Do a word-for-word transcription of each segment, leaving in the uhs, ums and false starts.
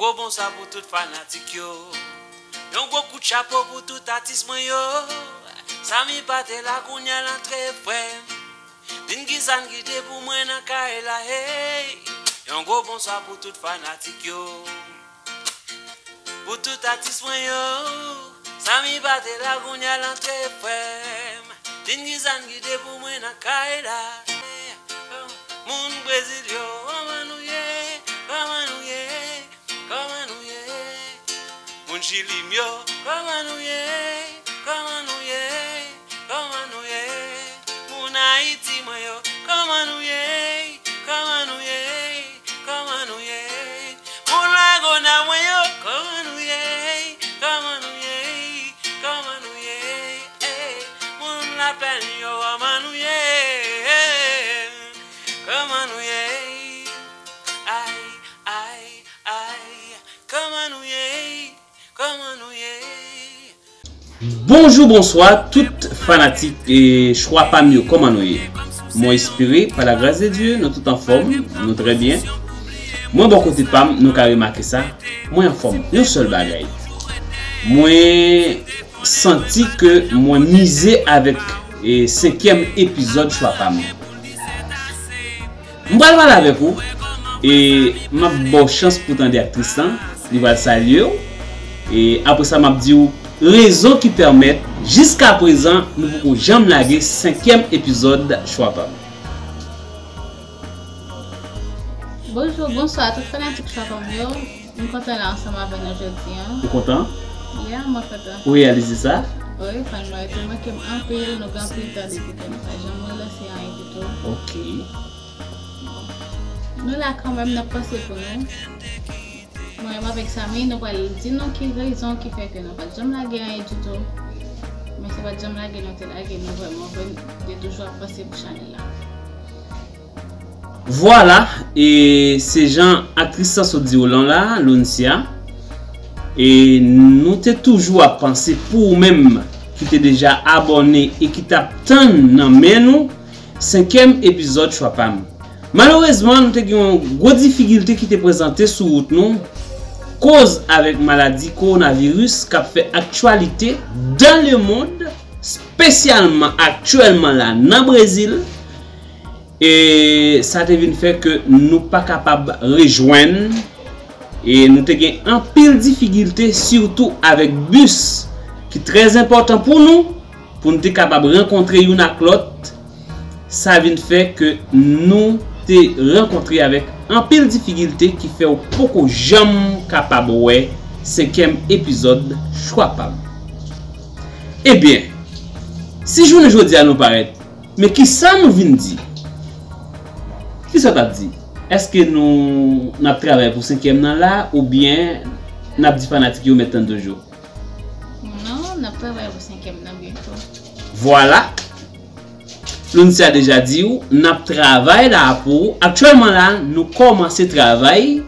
Gwo bonswa pou tout fanatik yo. Yon gwo kout chapo pou tout atis mwen yo. Samy pa te la, kounye a l antre, frè m. Di m kisa n kite pou mwen nan kay la, hey. Yon gwo bonswa pou tout fanatik yo. Pou tout atis mwen yo. Samy pa te la, kounye a l antre, frè m. Di m kisa n kite pou mwen nan kay la. Moun Brezil yo, kòman nou ye? Kòman nou ye? Kòman nou ye? Moun Chili m yo, kòman nou ye? Kòman nou ye? Kòman nou ye? Moun Ayiti mwen yo, kòman nou ye? Kòman nou ye? Kòman nou ye? Moun Lagonav mwen yo, kòman nou ye? Kòman nou ye? Kòman nou ye? Ey, moun Laplenn yo, kòman nou ye? Kòman nou ye? Ay, ay, ay, kòman nou ye? Kòman nou ye? Bonjou, bonswa, tout fanatik e Chwa Pa M yo, kòman nou ye? Mwen espere, pa la gras de Dye, nou tout anfòm, nou trè byen. Mwen, bò kote pa m, nou ka remake sa, mwen anfòm. Yon sèl bagay, mwen santi ke mwen mize avèk e senkyèm epizòd Chwa Pa M. M pral pale avèk ou, e m ap ba w chans pou w tande aktris lan, li pral salye w, e apre sa m ap di w rezon ki pèmèt jiskaprezan nou poko janm lage senkyèm epizòd Chwa Pa M. Bonjou, bonswa tout fanatik Chwa Pa M yo. M kontan la ansanm avè nou jodi a. Ou kontan? Ya, mwen kontan. Ou reyalize sa? Wi, fan mwen yo te manke m anpil, nou gen anpil tan depi ke nou pa janm relanse anyen ditou. Ok. Bon. Nou la kanmenm, n ap panse pou nou. Mwen menm avèk Samy, nou pral di nou ki rezon ki fè ke nou pa t janm lage anyen ditou. Men se pa t janm lage nou te lage, nou vrèman, vrèman, de toujou ap panse pou chanèl la. Vwala, e se jan aktris lan sot di w lan la, Louncia. E nou te toujou ap panse pou ou menm ki te deja abòne e ki t ap tann nan men nou senkyèm epizòd Chwa Pa M. Malerezman, nou te gen yon gwo difikilte ki te prezante sou wout nou, koz avèk maladi kowonaviris k ap fè aktyalite dans le monde, espesyalman aktyèlman la nan Brezil. E sa te vin fè ke nou pa kapab rejwenn, e nou te gen anpil difikilte, sitou avèk bis ki trè enpòtan pou nou, pou nou te kapab rankontre youn ak lòt. Sa vin fè ke nou te rankontre avèk anpil difikilte ki fè w poko janm kapab wè senkyèm epizòd Chwa Pa M. Ebyen, si jounen jodi a nou parèt, men kisa nou vin di? Kisa w t ap di? Èske nou, n ap travay pou senkyèm nan la, oubyen n ap di fanatik yo mèt tann toujou? Non, n ap travay pou senkyèm nan byento. Vwala. Louncia deja di w, n ap travay la pou ou. Aktyèlman la, nou kòmanse travay.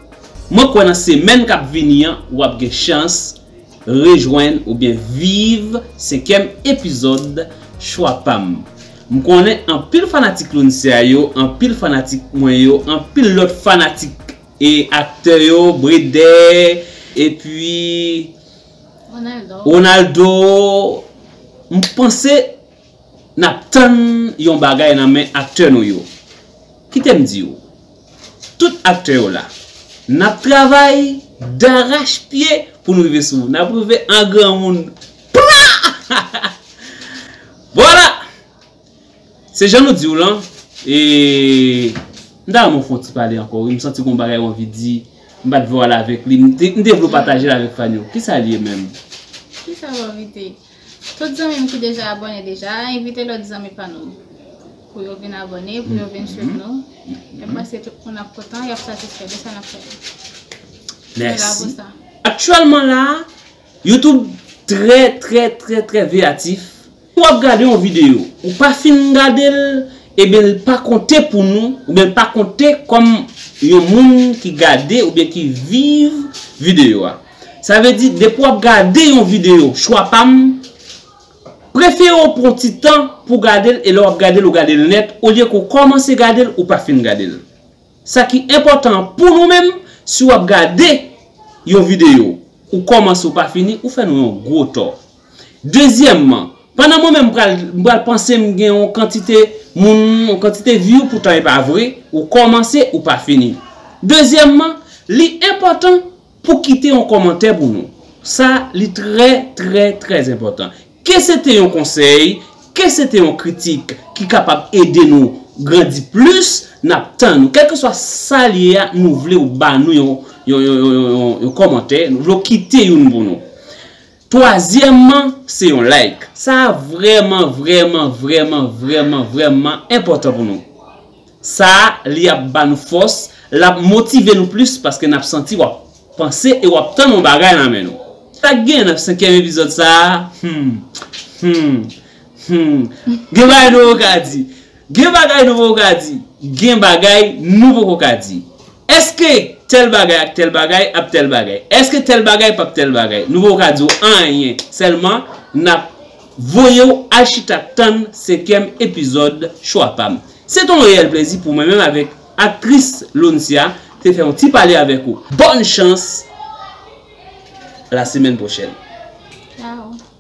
Mwen kwè nan semèn k ap vini an, w ap gen chans rejwenn oubyen viv senkyèm epizòd Chwa Pa M. M konnen anpil fanatik Louncia yo, anpil fanatik mwen yo, anpil lòt fanatik e aktè yo, Breder, epi Ronaldo. Ronaldo, m panse n ap tann yon bagay nan men aktè nou yo. Kite m di w, tout aktè yo la, n ap travay darachpye pou nou rive sou ou. N ap rive an granmoun. Pra! Vwala! Se jan nou di w lan, e m ta renmen w fè yon ti pale ankò, wi. M santi gon bagay w anvi di, m pa t vle w al avèk li. M te, m te vle w pataje l avèk fan yo. Kisa l ye menm? Kisa w anvi di? Tout zanmi m ki deja abòne deja, envite lòt zanmi pa nou pou yo vin abòne, pou yo vin swiv nou. M panse tout moun ap kontan, y ap satisfè de sa n ap fè. Nou la pou sa. Aktyèlman la, YouTube trè, trè, trè, trè veyatif. Si w ap gade yon videyo, ou pa fin gade l, ebyen, l pa konte pou nou, oubyen l pa konte kòm yon moun ki gade oubyen ki viv videyo a. Sa vle di, depi w ap gade yon videyo, Chwa Pa M, prefere w pran ti tan pou w gade l, e lè w ap gade l, ou gade l nèt, olye ke w kòmanse gade l, ou pa fin gade l. Sa ki enpòtan an pou nou menm, si w ap gade yon videyo, ou kòmanse ou pa fini, ou fè nou yon gwo tò. Dezyèmman, pandan mwen menm m pral, m pral panse m gen yon kantite moun, yon kantite view, poutan e pa vre, ou kòmanse ou pa fini. Dezyèmman, li enpòtan pou kite yon kòmantè pou nou. Sa, li trè, trè, trè enpòtan. Ke se te yon konsèy, ke se te yon kritik ki kapab ede nou grandi plis, n ap tann ou. Kèlkeswa sa l ye a, nou vle ou ba nou yon, yon, yon, yon, yon, yon kòmantè, nou vle w kite youn pou nou. Twazyèmman, se yon like. Sa a vrèman, vrèman, vrèman, vrèman, vrèman enpòtan pou nou. Sa a, li ap ba nou fòs, l ap motive nou plis paske n ap santi w ap panse e w ap tann yon bagay nan men nou. Sa k gen nan senkyèm epizòd sa a? Hmm. Hmm. Hmm. Gen bagay nou poko ka di. Gen bagay nou poko ka di. Gen bagay nou poko ka di. Èske tèl bagay ak tèl bagay ap tèl bagay? Èske tèl bagay p ap tèl bagay? Nou poko ka di w anyen. Sèlman, n ap voye w al chita tann senkyèm epizòd Chwa Pa M. Se t on reyèl plezi pou mwen menm avèk aktris Loncia te fè yon ti pale avèk ou. Bòn chans la semèn pwochèn. Ciao.